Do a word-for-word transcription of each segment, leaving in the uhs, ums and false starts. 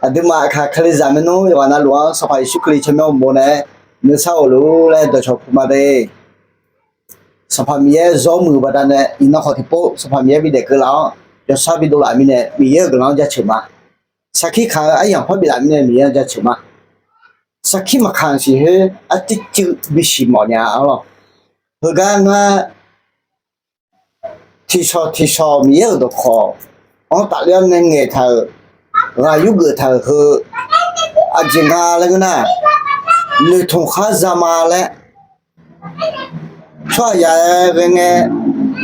Aqduimaf aqkaq Kalizaq maernmr yawqghaq navluf-anr Sanqpaq Yeqsur Kali tsawrmyanr uqmov nae nuisar-euq lor laer dawqcawq puq ma de. Sanqpaq Miqyaer zawr muiq-euq baqdanae iqnan khawf tiqpov Sanqpaq Miqyaer bidaef keuvlaf-awr, yawshawr bidov laf mirnae Miqyaer-euq guiqlanq-anr jaceuq ma. Sarkir kaq-eu aryamq parbi laf mirnae Miqyaer-anr jaceuq ma. Sarkir maqkaq-anr siq khoer artiv cuiv bisiq mawf nya-a lawq. Heugar ngar tiqshawq tiqshawq Miqyaer-euq dawqkawq-anr tafler-awr nae ngaeqtaq-euq, ghaq yurgeuf taq-euq heu aqjeq nga laer ngeur nar, noeqtmq khar za ma laer tsawrhaqzaq-aer ghae ngae,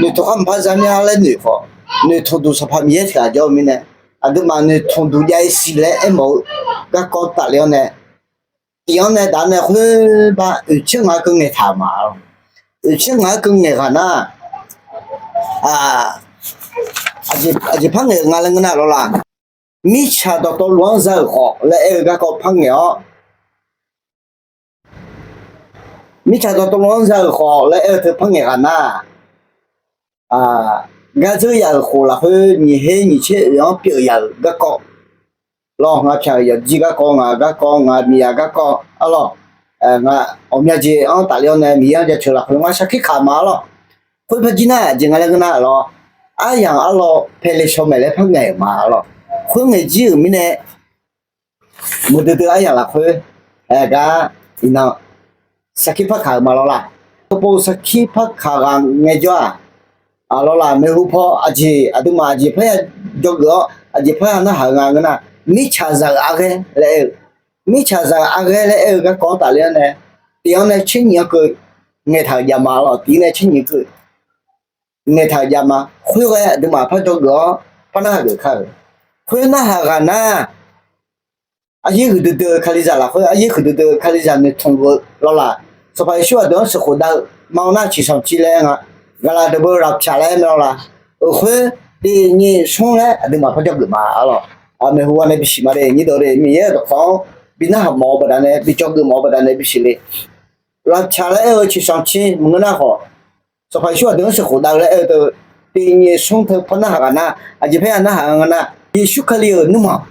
noeqtmq khar maqpar za mya laer noeq khawf, noeqtmq duq Sanqpaq Miqyaer tiq ghaq jawr-eu mirnae, aqduimaf noeqtmq duq jav-ir siq laer aermawf-eu garkawv tafler-awr nae, tiq-anr nae daf-awr nae khoerbar oeqtser ngaq-aer keuv ngaeqtaq-euq ma lawq. Oeqtser ngaq-aer keuv ngaeq ghaq nar, aqjeq par ngaeq-euq nga laer ngeur nar lawr la. Mirtsaq dawqtawvluf-anr za-euq khawf laer aer-eu garkawv par ngaeq-awr, mirtsaq dawqtawvluf-anr za-euq khawf laer aer-eu teu par ngaeq ghaq nar, gardzeur yaf-euq khof lafkhoer nyiq her nyiq tser oeq-anr pyeuf yaf-euq garkawv lawr. Ngar pyaq-euq yawqjir garkawv, ngaq garkawv, ngaq miqyaq garkawv, arlawr, ngaq ghawqmya jeq-anr tafler-awr nae Miqyaer-anr jaceuq lafkhoer ngar sarkir kaq ma lawr. Khoer par jir nar aqjeq nga laer ngeur nar lawr, aryamq arlawr paele shaw maeq laer par ngaeq-euq ma lawr. Khoerngae jir-euq mirnae muiqdui dui aryamq lafkhoer, gar iqnan sarkir par kaq-euq ma lawr la. Tawqpov sarkir par kaq ghaq ngaejawr-aq, aqlawr la maeqhu paw aqjeq aqduimaf aqjeq parya jawrgeuf-awr aqjeq parya narhaq-eu nga ngeur nar, mirtsaqzaq-euq arghaer laer aer-eu, mirtsaqzaq-euq arghaer laer aer-eu garkawv-anr tafler-awr nae, tiq-anr nae tser nyiq-anr keuv ngaeqtaq-euq jav ma lawr. Tiq nae tser nyiq keuv ngaeqtaq-euq jav ma. Khoerghae aqduimaf par jawrgeuf-awr par narhaq geuf kar-euq. Khoer narhaq ghaq nar, aryaer huiqdui dui-eu Kalizaq lafkhoer aryaer huiqdui dui-eu Kalizaq noeqtmq-eu lawr la. Sanqpaq Yeqsur aqdui-anr sheuqkhof dav-eu ma-awr nar ciqsanq cir laer nga. Gaqlaq deuq beu lafpyaq laer aer mae lawr la. Euq khoer tiq nyiq smr laer aqduimaf par jawrgeuf ma lawr. Maeqhu ghaq nae bisiq ma de, nyir deuq de, Miqyaer-euq dawqkawq-anr bi narhaq mawf-eu baqdanae, bi jawrgeuf mawf-eu baqdanae bisiq le. Lafpyaq laer aer-eu ciqsanq cir maqngeur nar khawf, Sanqpaq Yeqsur aqdui-anr sheuqkhof dav-eu laer aer-eu teu, tiq nyiq smr teu par narhaq ghaq nar, aqjeq parya narhaq nga nar, Yeqsur Kali-euq nuirmanq,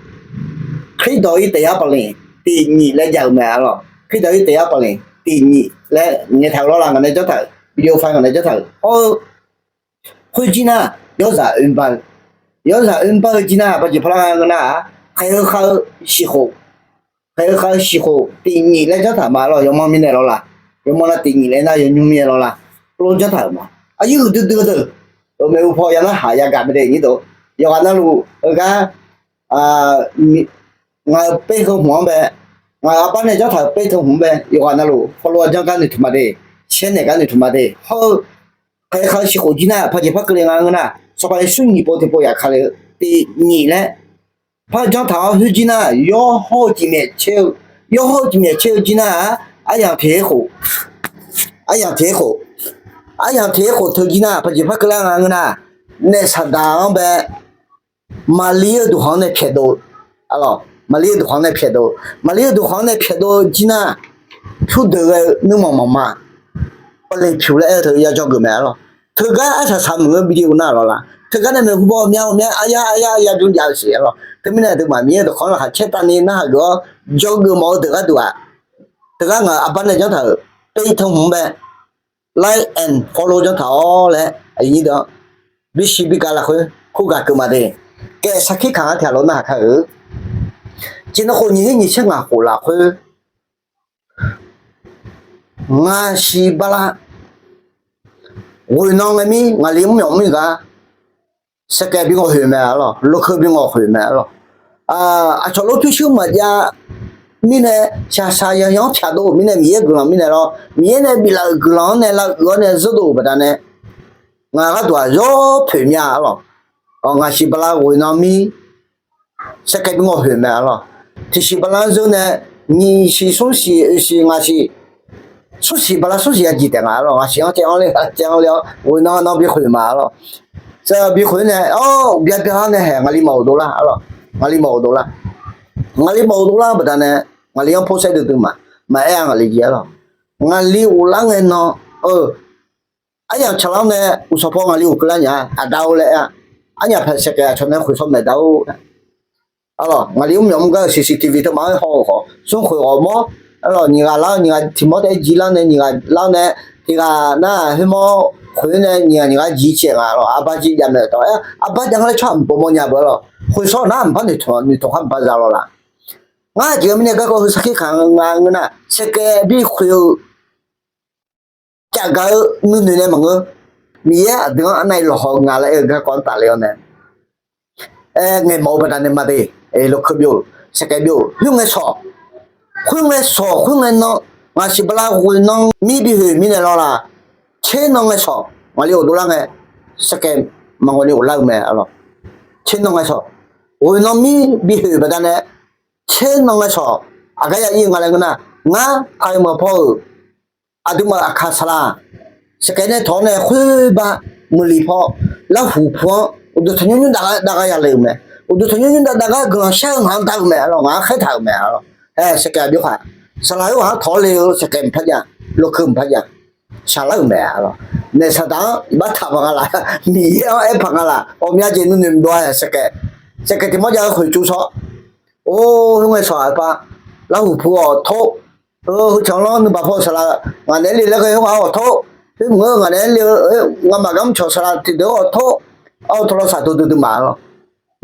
Kardawq-ir taef yar paqleq tiq nyiq laer jav-eu mae lawr. Kardawq-ir taef yar paqleq tiq nyiq laer ngaeqtaq-euq lawr la. Ngaq nae janrtaq-euq video file ngaq nae janrtaq-euq hawr-eu, khoer jir nar, yawrzaq oerbar-eu, yawrzaq oerbar-eu jir nar, paqjeq parlar nga ngeur nar-aq, khaeq-eu khav-eu siqkhof, khaeq-eu khav-eu siqkhof tiq nyiq laer janrtaq ma lawr. Yawqman mirnae lawr la, yawqman nar tiq nyiq laer nar yawnymr mirnae lawr la, lov janrtaq-euq ma. Aryaer huiqdui dui-eu deuq, maeqhu paw ya narhaq yagaq mae de nyir deuq. Yawqghaq navluf-eu gar ngaq-euq paer heu hmq-anr bae, ngaq-euq arbar nae janrtaq-euq paer teu hmq-anr bae, yawqghaq navluf follow-a janr gar noeqtmq ma de, share naeq gar noeqtmq ma de. Hawr-eu, khaeq-eu khav-eu siqkhof jir nar, paqjeq par keuvle nga ngeur nar, Sanqpaq Yeqsur nyiq pov tiqpov yaf kale-eu tiq nyiq laer par janrtaq-awr khoer jir nar, yawr hawr-eu tiq myaef caer-eu, yawr hawr-eu tiq myaef caer-eu jir nar-aq, aryamq tiq khof, aryamq tiq khof, aryamq tiq khof teu jir nar, paqjeq par keuvlar nga ngeur nar, naef saqdaq-anr bae, Maqlir-eu duqkhanq-anr nae pyaeqdov-eu, arlawr, Maqlir-eu duqkhanq-anr nae pyaeqdov-eu, Maqlir-eu duqkhanq-anr nae pyaeqdov-eu jir nar, pyurdeuq ghae-eu nuirmanq maqma, paqleq pyuq laer aer-eu teu ya jawrgeuf mae arlawr. Teugar arsaq saq muiq-eu video nar lawr la. Teugar nae maeqhu paw ghawqmya ghawqmya aryar aryar aryar bymr jav-eu siq arlawr. Teumirnae aqduimaf Miqyaer-euq dawqkawq-anr laqkhaq caer tavni narhaq geuf-awr jawrgeuf mawf-eu deuq gharduq-aq, teugar ngaq-euq arbar nae janrtaq-euq paer teu hmq-anr bae like and follow janrtaq-awr laer aqyuif nyir deuq-anr bisiq bigaq lafkhoer kur gaq keuv ma de. Kaef sarkir kaq-anr tiq ghaq lof narhaq kar-eu, ceqnan khof nyiq her nyiq tser ngaq khof lafkhoer ngaqsiq bala ghoeqnan ngae mir ngaqli mr myawf mr gar saeqkaeq bingawq khoeq mae arlawr, lokeu bingawq khoeq mae arlawr. Aqcawq lof pyurshuir maqjav mirnae, shaqshaq yanyan-anr pyaqdov-euq mirnae, Miqyaer guiqlanq mirnae lawr, Miqyaer nae biflaf-euq guiqlanq-anr nae lavuiq-awr nae zeurdov-euq baqdanae, ngaq gharduq-aq yawpoeq mya arlawr. Ngaqsiq bala ghoeqnan mir saeqkaeq bingawq khoeq mae arlawr. Tiqsiq bala-anr zeur nae, nyiq siq smr siq oeq siq ngaq siq, smr siq bala smr siq ya jeq taef nga arlawr. Ngaq siq-anr caev-anr le, caev-anr le-awr ghoeqnan nan bikhoeq ma arlawr. Bikhoeq nae, awr, bya bya-anr nae haeq ngaqli maqghof dovlar arlawr. Ngaqli maqghof dovlar. Ngaqli maqghof dovlar-eu baqdanae, ngaqli-anr por saer duidui ma. Maqaer-a ngaqli jeq arlawr. Ngaqli ghoflar ngae nan-eu aryamq tsaqlar-anr nae uqsanq paw ngaqli ghofkeuvlar nya-a aqda-or laer aer-a. Arnyaf paq saeqkaeq aqcawq nae khoeqsawr maeqda-or. Arlawq, ngaqli mr myawq mr gar-euq C C T V teumaf-anr haw-euq khawf, smrkhoeq ghawqmawr, arlawq, nyiq ghaq lar-awr nyiq ghaq tiq mawr taef-aer jir lar nae, nyiq ghaq lar-awr nae, tiq ghaq nar-aq, khoermawr khoeq-aer nae nyiq ghaq nyiq ghaq jir caev nga lawq. Arbar jir jav mae-eu tawq-aer, arbar jav nga laer tsawrhaq mq bawmawr nya beu lawq. Khoersawr nar mqpar noeqtmq noeqtmq khar mqpar za lawq laf. Ngar aqjeq-eu mirnae garkawv heu sarkir kaq nga ngeur nar, saeqkaev bi khoeq-eu cavgaq-eu nuinoeq nae maqngeur. Miqyaer aqdui-anr arnav-iq lawqhaw nga laer aer-eu garkawv-anr tafle-awr nae, aer ngaeq mawf-eu baqdanae ma de. Lokeu byov, saeqkaev byov, khoerngae sawq, khoerngae sawq, khoerngae nan, ngaq siq bala ghoeq nan mir bi hoeq mirnae lawr la. Tser nan ngae sawq, ngaqli ghofdov lar ngae, saeqkaev maqngeur ni ghoflar-eu mae. Tser nan ngae sawq, ghoeq nan mir bi hoeq baqdanae, tser nan ngae sawq, aqgar ya ir nga laer ngeur nar, ngar aqyawfmaf paw-euq aqduimaf aqkaq saqlaq, saeqkaev nae tawq-awr nae khoerbar muiqliq paw, larhuq pu-anr uqduq tanqnymr nymr dav gar dav gar yale-euq mae. Uqduq tanqnymr nymr dav dav gar guiqlanq shar-eu ngaq-anr dar-eu mae lawq, ngaq-anr khaertaq-euq mae lawq. Aer, saeqkaev byov khaq, saqlaq khoerghaq-anr tawq-awr le-eu saeqkaev maqpar jav, lokeu maqpar jav, shaqlar-euq mae lawq. Naef saqdaq-anr iqbax taq paq nga laf, Miqyaer-anr aer paq nga laf, ghawqmya jeq nuinoeq mqdov-a saeqkaev, saeqkaev tiq mawr jav-eu khoeq tsuv sawr. Or, khoerngae sawq-aq pa, larhuq pu-awq tor, heu canlanr nuibaq paw-eu saqlaq ngaq naeq-aer le laer ghae khoerghaq-awq tor, khoer mq-eu ngaq naeq-aer le-eu, ngamaf gar mrcawq saqlaq tiqdeuq-awq tor, arhu tawlaw saq dov duidui ma lawq.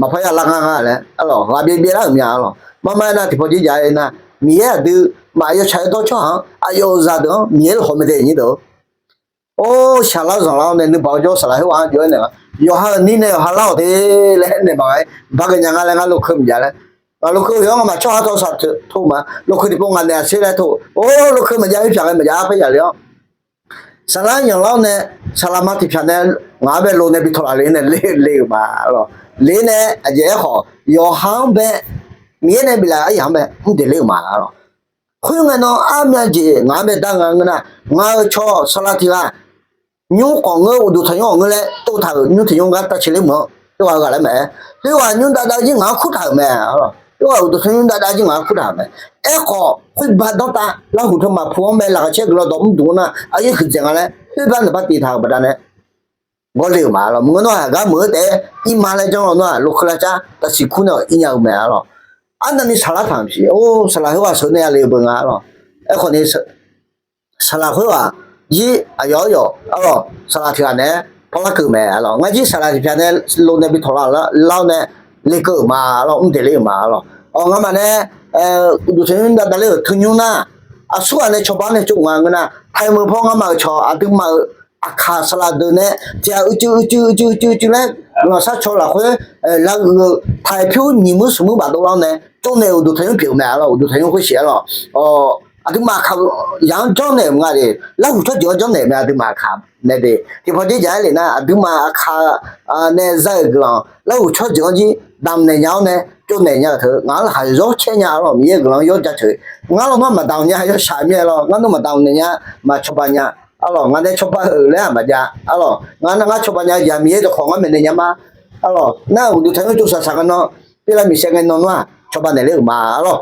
Maqpar ya lar ngar nga laer arlawq, ghaq byaev byaev lar-euq mya arlawq. Mar mar aernar tiqpawf jir jav-aer nar, Miqyaer aqdui maf aqyawf tsaq-eu dawr tsawrhaq-anr aqyawf-euq zaqdeuq-anr Miqyaer lawqhaw mae dae nyir deuq. Or, shaqlar zanqlar-awr nae nuibaq jawr saqlaq khoerghaq-anr jov-aer naeq-a, yawqha-euq nir nae yawqha lar-awq de laer naeq maqghae, bar ghae nya nga laer ngar lokeu maqjav laer. Ngaq lokeu yawr ngamaf tsawrhaq tawv saq tov ma, lokeu tiqpov ngaq naeq-aq ser laer tov. Or, lokeu maqjav-ir pyaq ghae maqjav-ar paer yaf le-awr, saqlar yanqlar-awr nae, saqlaq ma tiqpyaq nae ngaq-anr bae lo nae bi tawq laf le nae le le-euq ma lawq. Le nae aqjeq aerkhawf yawqha-anr bae, Miqyaer nae biflaf aryaq-anr bae mr daeq ler-euq ma lawq. Khoerngae nan armya jeq ngaq-anr bae dar nga ngeur nar, ngaq-euq cawq saqlaq tiq ghaq nymr khawf ngeur, uqduq tanqnymr khawf ngeur laer tov taq-euq nymr tiq nymr gar tav cae ler meuq-anr, khoerghaq ghaq laer mae. Khoerghaq nymr dav dav jir ngaq-anr kur taq-euq mae. Khoerghaq uqduq tanqnymr dav dav jir ngaq-anr kur taq-euq mae. Aerkhawf khoerbar danrtav larhuq teu maqpu-anr mae laqkhaq caer guiqlanq dawq mr duq nar aqyuif huiqdzaeq nga laer khoerbar naqbar tiv taq-euq baqdanae gawr le-euq ma lawq. Maqngeur nawr-aq gar meuq-eu taef-aer ir ma laer janr law nawr-aq lokeu lar car taqsiq kur nae ir nya-eu mae arlawq. Arnavni saqlar taq-euq siq. Or, saqlaq khoerghaq sheuq nae yale-eu beu nga arlawq. Aerkhawf ni saqlaq khoerghaq jir aqyawf aryawf arlawq, saqlaq tiq ghaq naeq-aer pawrlar keuv mae arlawq. Ngar jir saqlaq tiqpyaq nae lo nae bi tawq lar-awr nae lekeuv-euq ma arlawq, mr daeq ler-euq ma arlawq. Awq, ngamaf nae uqduq tanqnymr dav dav ler-euq teu nymr nar, aqsurghaq nae cawba-awr nae tsov nga ngeur nar, taiq meuq paw ngamaf-euq cawq aqduimaf-euq aqkaq saqlaq deuq nae tiq ghaq uicuiv uicuiv uicuiv uicuiv uicuiv laer guiqlanq shar caw lafkhoer lavguv-eu taiq pyur nyiq muir smq muir baf dovlar-awr nae tsovnaeq-euq uqduq tanqnymr pyeuf-euq mae arlawq. Uqduq tanqnymr khoer siq arlawq. Aqduimaf aqkaq yaq-anr janrnaeq-euq nga de, larhuq tsawrjeuq-anr janrnaeq mae aqduimaf aqkaq nae de. Tiqpawf jir jaq-aer le nar aqduimaf aqkaq nae za-euq guiqlanq larhuq tsawrjeuq-anr jir damqnaeq nya-awr nae tsovnaeq nya-euq teu ngaq-anr laqkhaq zawr caer nya arlawq. Miqyaer-euq guiqlanq yawr jaceuq. Ngar lawnmr maqdamq nya yawshaq mir-aer lawr, ngar nmr maqdamq naeq nya, maqcawba nya arlawq. Ngaq nae cawba-euq laer-aq maqjav arlawq. Ngar nar ngar cawba nya-eu jeq-aq Miqyaer dawqkawq ngar maeqnaeq nya ma arlawq. Nar-euq uqduq tanqnymr tsov saq saq nga nan, pirlar miqsaev ngae nan nar-aq cawba naeq ler-euq ma arlawq.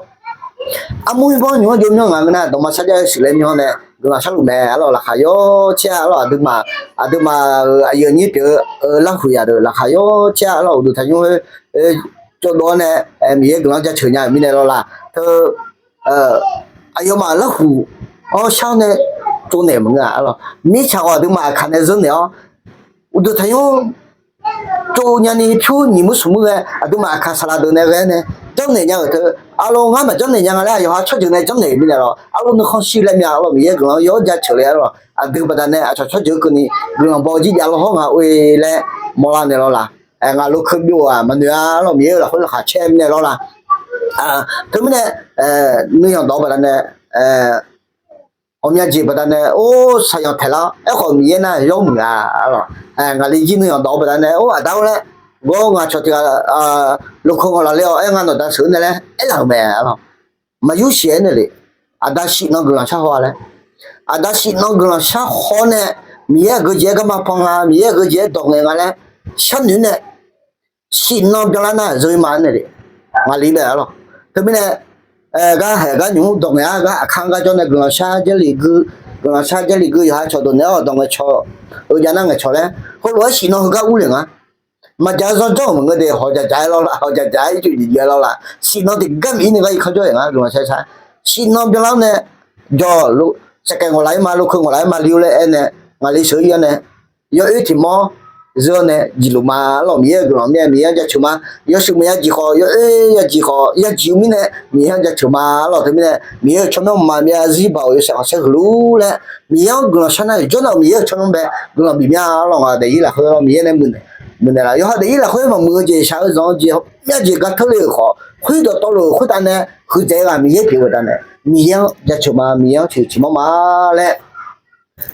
Armur himbanr nymq-anr jov myanr ngaq ngeur nar dawqma sarjax-eu siqlaer myanr nae guiqlanq sharluf mae arlawq. Laqkhaq yawr caer-a arlawq. Aqduimaf, aqduimaf-euq aqyuif aqnyir pyeuf-eu larhuq yaq deuq laqkhaq yawr caer-a arlawq. Uqduq tanqnymr khoer tsovdov-awr nae Miqyaer guiqlanq jaceuq nya-euq mirnae lawr la. Teu aqyawfmaf-euq larhuq-anr shar-awr nae tsovnaeq maqngeur-a arlawq. Mirtsaq ghawq aqduimaf aqkaq nae zeurnaeq-awr uqduq tanqnymr tsov nyani pyur nyiq muir smq muir ghae aqduimaf aqkaq saqlaq deuq nae ghae-aer nae janrnaeq nya-euq teu arlawq. Ngar maqjanrnaeq nya nga laer aqyawf-a tsawrjeuq nae janrnaeq-euq mirnae lawr arlawq. Nuikhanr shir laer mya arlawq. Miqyaer guiqlanq yawr jaceuq le arlawq. Aqdui baqdanae aqcawq tsawrjeuq keuvni guiqlanq baw-eu jir javlanr hawr nga oe laer mawrlar naeq lawr la. Ngaq lokeu byov-aq maqnoeq-a arlawq. Miqyaer-euq lafkhoer laqkhaq caer mirnae lawr la. Teumirnae nuiyanq dawq-eu baqdanae ghawqmya jeq baqdanae or saqyanq taeqlar-awr aerkhawf Miqyaer nar yawmuiq-a arlawq. Ngaqli jir nuiyanq dawq-eu baqdanae or aqda-or laer gawr ngaq cawq tiq ghaq lokeu ngaq laf ler-awr aer ngar nawqda sheuq-eu nae laer aerlaf-euq mae arlawq. Maqyur shif-aer nae le. Aqda shif nan guiqlanq shar haw-a laer. Aqda shif nan guiqlanq shar haw-awr nae Miqyaer aqgeujeq-aer garma pan nga, Miqyaer aqgeujeq-aer dawq ngaeq nga laer sharnoeq nae shif nan byanlar nar-aq zeu-ir ma-aer nae le. Ngaqli bae arlawq. Teumirnae gar haeq gar nymq-mr dawq ngaeq-ar gar aqkar-anr gar jawr nae guiqlanq shar Jarlif gui, guiqlanq shar Jarlif gui yawqha cawqdeuq naeq-awr dawq ngaeqcawq-eu jav nar ngaeqcawq laer heulof-aer shif nan heugar urle nga. Maqdzaq-eu zanr jawr-euq maqngeur de, hawq dzaqdzaq-aer lawr la, hawq dzaqdzaq-aer ircuf jeq jeq-aer lawr la. Shif nan tiqgar Miqyaer ni gar irkanr jawr-aer nga guiqlanq shar shar. Shif nan byanlar-awr nae jawr, saqkaeq ngawqlaf-ir ma, lokeu ngawqlaf-ir ma li-eu laer aer nae, ngaqli sheuq-ir-awr nae, yawoer tiq mawr zeur-awr nae jeqluf ma lawq. Miqyaer-euq guiqlanq mirnae Miqyaer-anr jaceuq ma. Yawshuif maqya jeq khawf, yawoer ya jeq khawf, ya jeq-eu mirnae Miqyaer-anr jaceuq ma lawq. Teumirnae Miqyaer-euq tsawrmyanr mqmaq myav zarzir baoq yawshaef khanqsaer huiq lur laer Miqyaer-anr guiqlanq shar nar-euq jawrnar-euq Miqyaer-euq tsawrmyanr bae guiqlanq bif mya lawq. Ngaq daefzir lafkhoer Miqyaer nae muiqnaeq laf. Yawqha daefzir lafkhoer maqmuiq-eu jeq shaq-eu zanq-eu jeq myav jeq gar teurle-euq khawf, khoerdawq tawvluf-euq khoertav nae huiqdzaeq-eu ghaq Miqyaer pyeuf-eu taef nae Miqyaer-anr jaceuq ma, Miqyaer-anr tiq tiq mawr ma laer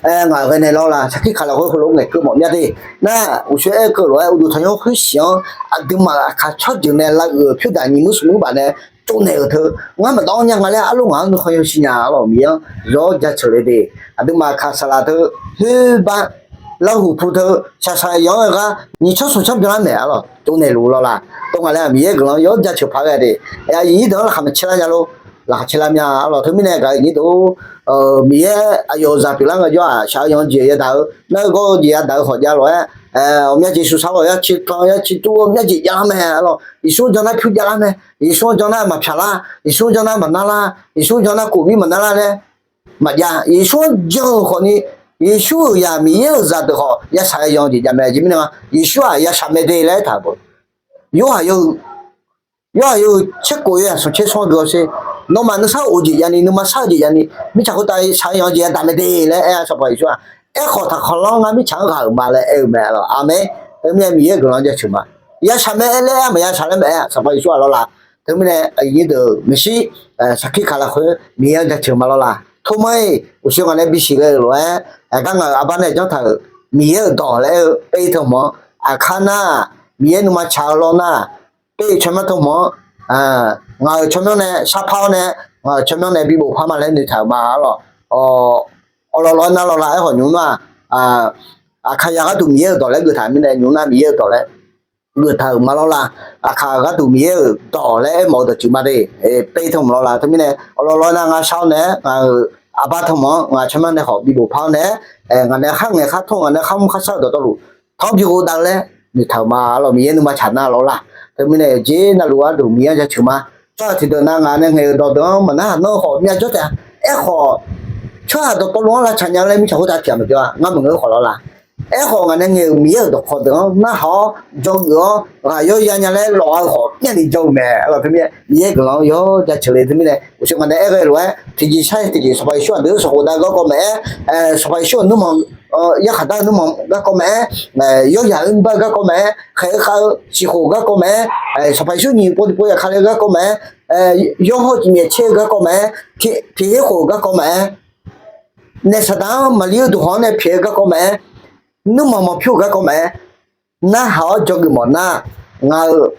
ngaq-euq ghae nae lawr la. Sarkir kaq lafkhoer heulof-aer ngaeqkeuv mawf myav de. Nar uqshoe aer-eu keuv lof-aer uqduq tanqnymr khoersiq-anr aqduimaf-euq aqkaq tsawrjeuq nae lav-euq pyur daq nyiq muir smq muir baf nae tsovnaeq-euq teu, ngar maqdawv-anr nya nga laer arlof ngaq-anr nuikhanr yawshuif nya lawq. Miqyaer-anr zawr jaceuq le de. Aqduimaf aqkaq saqlaq teu, hoerbar, larhuq pu teu, shaqshaq yanq-anr-eu gar nyiq tsanr smq tsanr byanlar mae arlawq, tsovnaeq luf lawr la. Tov ngaq laer-aq Miqyaer guiqlanq yawr jaceuq paq ghae de. Aqyuif aqnyir deuq-anr laqkhaq maqcaer lar nya lor. Laqkhaq caer lar mya arlawq. Teumirnae gaq-euq nyir deuq, Miqyaer aqyawf-euq zaq pyeuflar ngaejawr-aq shaq-eu yanq-eu jeq yadaq-eu nar-eu gawr-eu jeq yadaq-eu khawf jav lof-aer, ghawqmya jeq shuf sar lof-aer ya ciqtanq ya ciqtuv-eu myav jeq javlar mae arlawq. Yeqsur-anr jan nar pyur javlar mae. Yeqsur-anr jan nar maqpyaq lar, Yeqsur-anr jan nar maqnar lar, Yeqsur-anr jan nar kof mir maqnar lar laer maqjav. Yeqsur-anr jan-eu khawfni, Yeqsur-euq yaq Miqyaer-euq zaqdeuq khawf ya shaq-aer yanq-eu jeq jav mae. Aqjeq mirnae nga, Yeqsur-aq ya shaq mae de laer aertaq-euq beu. Yorhaq yawhuiq, Yorhaq yawhuiq tser kof yawzaq smq tser smr-anr gui-awr sher. Nawmaf nuisar of-eu jeq javni, nuima sar-eu jeq javni, mirtsaq khoertav shaq-aer yanq-eu jeq yadaq mae de laer aer-a. Sanqpaq Yeqsur-aq, aerkhawf taqkawq lanr ngar mirtsaq-anr ghaq-euq ma laer aer-eu mae arlawq. Aqmeq. Teumirnae Miqyaer-euq guiqlanq jaceuq ma. Ya shaq mae aer laer aer-a, maqya shaq laer maqaer-a. Sanqpaq Yeqsur-aq lawr la. Teumirnae aqyuif aqnyir deuq maeqshi, sarkir kaq lafkhoer Miqyaer-anr jaceuq ma lawr la. Tormar-iq uqshoe ngaq nae bisiq ghae-euq lof-aer, gar ngaq-euq arbar nae janr taq-euq Miqyaer-euq dawq laer aer-eu paer teu hmq-anr, aqkar nar, Miqyaer nuima tsaq-eu lawr nar, paer-eu tsawrmyanr teu hmq-anr, ngaq-euq tsawrmyanr nae sharpar-awr nae, ngaq-euq tsawrmyanr nae bi bofpar ma laer noeqtaq-euq ma arlawq. Awqlawq lawr-aer nar lawr la. Aerkhawf nymq nar-aq, aqkaq yaq gharduq Miqyaer-euq dawq laer geuf taq mirnae nymq nar Miqyaer-euq dawq laer geuf taq-euq ma lawr la. Aqkaq gharduq Miqyaer-euq dawq laer aermawf-eu dawqtsuif ma de. Paer teu hmq lawr la. Teumirnae awqlawq lawr-aer nar ngar shar-awr nae-aer ngaq-euq arbar teu hmq-anr ngaq-euq tsawrmyanr nae khawf bi bofpar-awr nae-aer, ngaq nae khar ngaeq khar tawr ngaq nae khar mr khar shar-eu dawqtawvluf tanqbi ghov dav-eu laer noeqtaq-euq ma arlawq. Miqyaer nuima tsaq nar lawr la. Teumirnae yawqjeq navluf gharduq Miqyaer-anr jaceuq ma. Tsawrhaq tiqdeuq nav ngaq nae ngaeq-euq dawq deuq-anr maqnarhaq nanr-eu khawf myav jawr taef-a. Aerkhawf tsawrhaq dawqtawvluf-anr lavtsaq nya-eu laer mirtsaq khoertav tiq ghaq maqjawr-a. Ngar maqngeur-eu khawf lawr la. Aerkhawf ngaq nae ngaeq-euq Miqyaer-euq dawqkawq deuq-anr narhaq-awr dzawgeuf-awr ghaq yawr ya nya laer lawf-a-eu khawf myav ni jawr-eu mae arlawq. Teumirnae Miqyaer guiqlanq-anr yawr jaceuq le. Teumirnae uqshoe ngaq nae aer ghae lof-aer tiqjeq shar-iq tiqjeq Sanqpaq Yeqsur-aq deuq-eu sanqkhof dav-eu garkawv maqaer, Sanqpaq Yeqsur-euq nuirmanq, yarkhaq dar-eu nuirmanq garkawv maqaer, yawryaq-euq nuibar garkawv maqaer, khaeq-eu khav-eu siqkhof garkawv maqaer, Sanqpaq Yeqsur nyiq pov tiqpov yaqkale garkawv maqaer, yawhawr cifmyaef caer-eu garkawv maqaer, tiq her khof-euq garkawv maqaer, naef saqdaq-anr maqlir-eu duqkhanq-anr nae pyaeq-eu garkawv maqaer, nuirmanq maqpyur-euq garkawv maqaer, narhaq-awr dzawgeuf mawf nar, ngaq-euq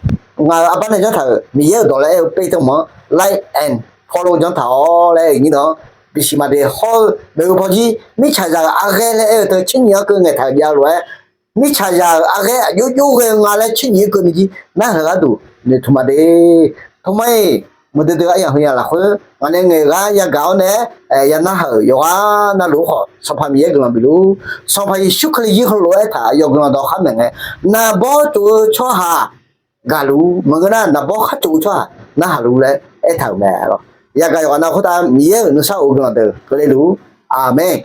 arbar nae janr taq-euq Miqyaer-euq dawq laer aer-eu paer teu hmq-anr like and follow janr taq-awr laer-eu nyir deuq-anr bisiq ma de. Hawr-eu maeqhu pawjir mirtsaqzaq-euq arghaer laer aer-eu teu tser nyiq-anr keuv ngaeqtaq-euq jav-eu lof-aer, mirtsaqzaq-euq arghaer aqjox jox ghae-eu nga laer tser nyiq-anr keuvni jir narhaq-euq gharduq noeqtmq ma de. Tormar-iq muiqdui dui aryamq heu yamq lafkhoer ngaq nae ngaeq-euq gar yagaq-awr nae-aer, ya narhaq-euq yawqghaq navluf-anr khawf Sanqpaq Miqyaer guiqlanq bifluf. Sanqpaq Yeqsur Kali jir heulof-aer aertaq yawf guiqlanq dawq khar maeq ngae, naqbawr tsof-eu tsawrhaq gaqluf-ur. Maqngeur nar naqbawr khar tsof-eu tsawrhaq narhaq luf laer aertaq-euq mae arlawq. Yagaq yawqghaq nav khoertav Miqyaer-euq nuisar of-eu guiqlanq deuq keuvle luf-ur. Aqmeq.